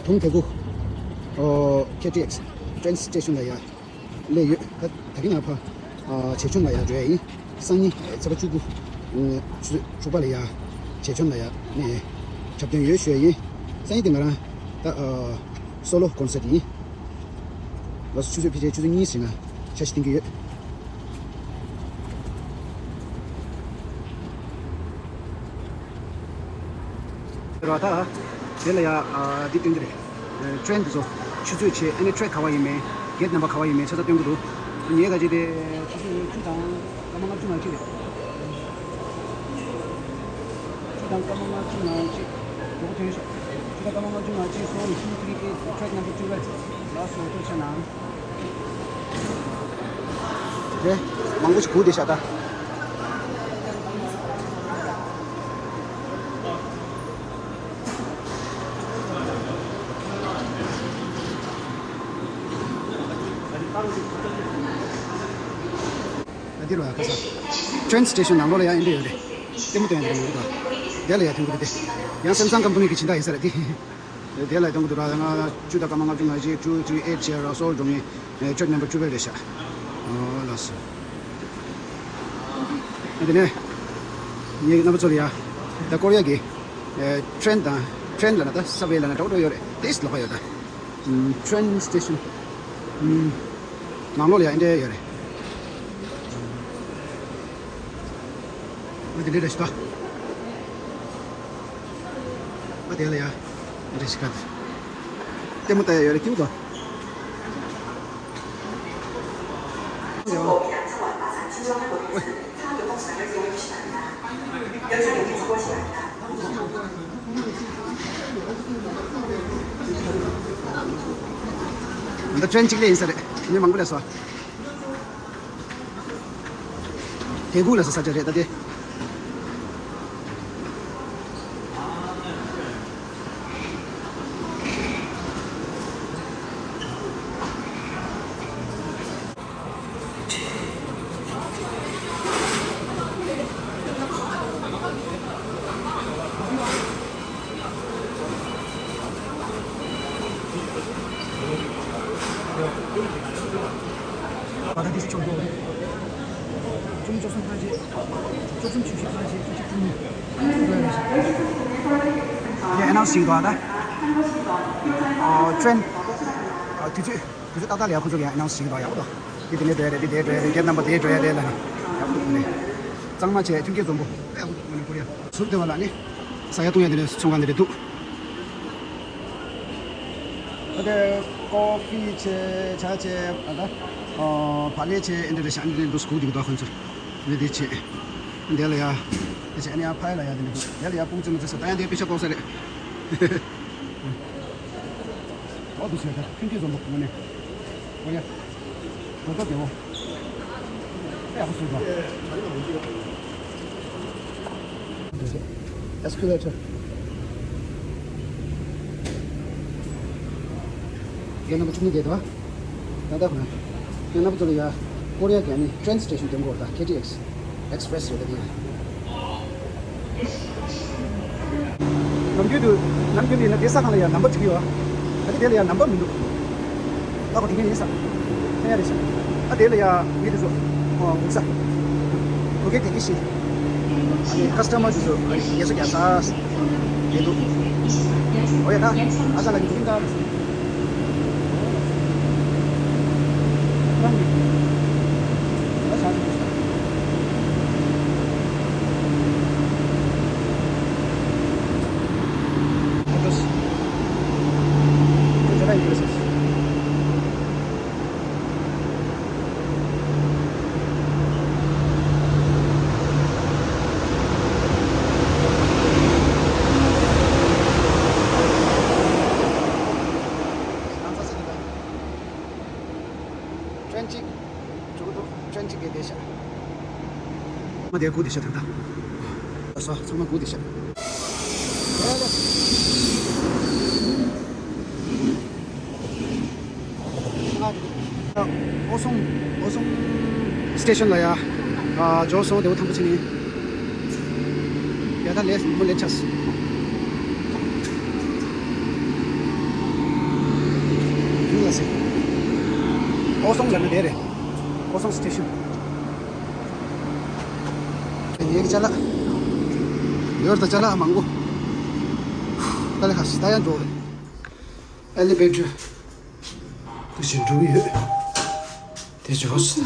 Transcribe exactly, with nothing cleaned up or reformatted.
ཁོང་དེ་གུ་ཨོ་ཁེ་ཊི་ཨེག་སི་ཊེན་སི་ཊེ་ཤན་ལ་ཡ་སླེབས་ཡོད། ད་ད་གིན་ང་ཕ་ཨ་བྱེ་ཆུང་ལ་ཡ་འགྲོ་ཡ་ཡིན། སང་ཉིན་ཚེས་པ་བཅུ་དགུ་ཨ་ཆུ་ཚོད་དྲུག་པ་ལ་ཡ་བྱེ་ཆུང་ལ་ཡ་ནས་འཁྲབ་སྟོན་ཡོད་ཞུ་ཡ་ཡིན། སང་ཉིན་དེ་ང་རང་ད་ཨ་སོ་ལོ་ཀོན་སར་ཊི་ཡིན། ལགས་སོ། ཆུ་ཚོད་ཕལ་ཆེར་ཆུ་ཚོད་གཉིས་ཟིན་ན་འཆར་གཞི་བཏིང་གི་ཡོད། ར་ད། དེ་ལ་ཡ་ཨ་འདི་སྟོན་གྱི་རེད། ཨ་ཊེན་འདི་ཚོ་ཆུ་ཚོད་ཆེ་ཨ་ནི་ཊེག་ག་བ་ཡིན་མིན། གེ་ཊི་ནམ་བར་ག་བ་ཡིན་མིན་ཆ་ཚང་སྟོན་གྱི་འདུག་ངས་ག་ཅི་དེ་ཆུ་ཚོད་བཅུ་དང་སྐར་མ་ལྔ་བཅུ་ང་གཅིག་རེད། བཅུ་དང་སྐར་མ་ལྔ་བཅུ་ང་གཅིག་མགྱོགས་པོ་ཐོན་ཤག་བཅུ་དང་སྐར་མ་ལྔ་བཅུ་ང་གཅིག་སོང་། ཊུ་ཐི་རི་ཨེཊ། ཊེག་ནམ་བར་ཊུ་ཝེལ། ལགས་སོ། ཐུགས་རྗེ་གནང་། རེད། མང་པོ་ཞིག་སྒུག་བསྡད་ཤག་ད། ད་འདིར་བ་ཁ་ས། ཊེན་སི་ཊེ་ཤན་ནང་ལོགས་ལ་ཡང་འདི་འདྲ་ཡོད་རེད། ལྟད་མོ་སྟོན་ཡ་འདི་འདྲ་མི་འདུག་ག་དེ་ལ་ཡ་ཐོན་གྱི་འདུག་སྟེ། ཡང་སེམ་སང་ཀམ་པ་ནི་གི་ཇི་འདྲ་ཡིན་ས་རེད་དེ། དེ་ལ་ཐོན་གྱི་འདུག་ར། ང་བཅུ་དང་སྐར་མ་ལྔ་བཅུ་ང་གཅིག་ཊུ་ཐི་རི་ཨེཊ་བྱས་ར་སོལ་འགྲོ་ངེས། ཊེག་ནམ་བར་ཊུ་ཝེལ་རེད་ཤག་ཨོ་ལགས་སོ། དེ་ནས་ངའི་རྣམ་པ་ཚོ་ལ་ཡ་ད་ཀོ་རི་ཡ་གི་ཨེ་ཊེན་དང་ཊེན་ལབ་ན་ད་སབ་ཝེ་ལབ་ན་འདྲ་བོ་འདྲ་བོ་ཡོད་རེད། དེ་ལོགས་ཀ་ཡོད་ད། ཨམ་ཊེན་སི་ཊེ་ཤན་ཨམ་ནང་ལོགས་ལ་ཡ་འདི་འདྲ་ཡོད་རེད། ཨ་དེ་འདྲ་རེད་ཤག་ཨ་དེ་ལ་ཡ་འདི་འདྲ་ཞིག་ག་ལྟད་མོ་ལྟ་ཡ་ཡོད་རེད། ཀིའུ་ཏོ། ད་ཊེན་གཅིག་ལས་ཡིན་ས་རེད། མི་མང་པོ་ལས་སོ། དེ་གུ་ལ་ས་ས་ཆ་རེད་ད་དེ། བ་ད་དེ་ཆོག་གོ། ཅུང་བཅུ་གསུམ་ཁ་རྗེས། བཅུ་གསུམ་བཅུ་བཞི་ཁ་རྗེས། བཅུ་གཅིག་བཅུ་གཉིས། ཡ་ཨེ་ནའུན་སི་བྱེད་ཀྱི་འདུག་ཨ་ད། ཨོ་ཊེན། ཨ་དུས་ཚོད། དུས་ཚོད་ཏག་ཏག་ལ་ཡ་ཁོ་ཚོ་གི་ཡང་ཨེ་ནའུན་སི་བྱེད་ཀྱི་འདུག་ཡག་པོ་འདུག་འདི་དེ་ནས་འགྲོ་ཡ་རེད། འདི་དེ་འགྲོ་ཡ་རེད། གེ་ཊི་ནམ་བར་དེ་འགྲོ་ཡ་རེད་ལབ་ནས་ཡག་པོ་འདུག་གོ་རེད། གཙང་མ་བྱས་ཁྱོད་ཀྱིས་འཛོམས་པོ་ཡག་པོ་འདུག་ངོ་ནས་ཀོ་རི་ཡ། ཟུར་དེ་བ་ལ་ནི་ས་ཡ་བཏུང་ཡ་དེ་འདྲ་ཚོང་ཁང་དེ་འདྲ་འདུག་ཨ་དེ་ཀོ་ཕི་བྱས་ཇ་བྱས་ཨ་ད་ཨ་བག་ལེབ་བྱས་ཨེ་འདྲ་རེད་ཤག་ཨ་འདི་འདྲ་འདུག་སྒུག་བསྡད་ཀྱི་འདུག་ཁོ་ཚོ་འདི་འདི་བྱས། འདི་ལ་ཡ་འདི་བྱས་ཨ་ནི་ཡ་ཕ་ཡ་ལ་ཡ་འདི་འདྲ་འདུག་འདི་ལ་ཡ་ཕུང་ཙི་མ་ཙི་ས་ད་ཡ་འདི་དཔེ་ཆ་ལྐོག་ས་རེད། ཨོ་དུ་ཟེར་ད་ཁྱོད་ཀྱིས་བཟོ་འདུག་ངོ་ནས། ཨོ་ཡ། གོ་ཐོབ་བདེ་བོ། ཨེ་ཡག་པོ་བཟོས་འདུག་ཨེ་སི་ཀུ་ལེ་ཊར། རྒན་རྣམ་པ་བཅུ་གཉིས་བསྡད་འདུག་ཨ། ད་ལྟ་ཁོ་ན། རྒན་རྣམ་པ་ཚོ་ལ་ཡ། ཀོ་རི་ཡ་གི་ཨ་ནི་ཊེན་སི་ཊེ་ཤན་སྟོན་གོ་ད་ཁེ་ཊི་ཨེག་སི། ཨེག་སི་པི་རེ་སི་རེད་ད་འདི་ཡ། ནམ་རྒྱུན་དུ་ནམ་རྒྱུན་དུ་ཡིན་ན་དེ་ས་གང་ལ་ཡང་ནམ་པ་བྲིས་ཡོད། ད་གི་དེ་ལ་ཡང་ནམ་པ་མི་འདུག་ད་གོ་དེ་ག་ཡིན་ས། ཕན་ཡ་རེད་ཤག་ཨ་དེ་ལ་ཡང་མི་དེ་ཚོ་འགུག་ས། བོད་སྐད་དེ་གི་ཤེས། ཨ་ནི་ཁ་སི་ཊ་མར་དེ་ཚོ་ཨ་ནི་རྒྱལ་ས་རྒྱལ་ས་དེ་འདུག་ཨོ་ཡ་ད་ཨ་ཅག་ལ་གི་འདུག་ཨིན་ད། ཊེན་གཅིག་འགྲོ་གི་འདུག་ཊེན་གཅིག་གི་བསྡད་ཤག་མ་དེ་སྒུག་བསྡད་ཤག་ད་ལྟ། སོ་ཚང་མ་སྒུག་བསྡད་ཤག་ཨོ་སོང་ཨོ་སོང་སི་ཊེ་ཤན་ལ་ཡ། ཨ་འབྱོར་སོང་། བདེ་པོ་ཐང་པོ་བྱས་ནས། ཡ་ད་ལས་མོ་ལས་ཆགས། སྐོར་སོང་ལབ་ན་དེ་རེད། སྐོར་སོང་སི་ཊེ་ཤན། ངའི་ཅ་ལག་ཡོད་ད། ཅ་ལག་མང་པོ། ད་ལེ་ཁ་ཤི་ད་ཡང་འགྲོ། ཨེ་ལི་བེ་ཊར་དུ་ཞིག་འགྲོ་གི་ཡོད། དེ་ཇོ་སི།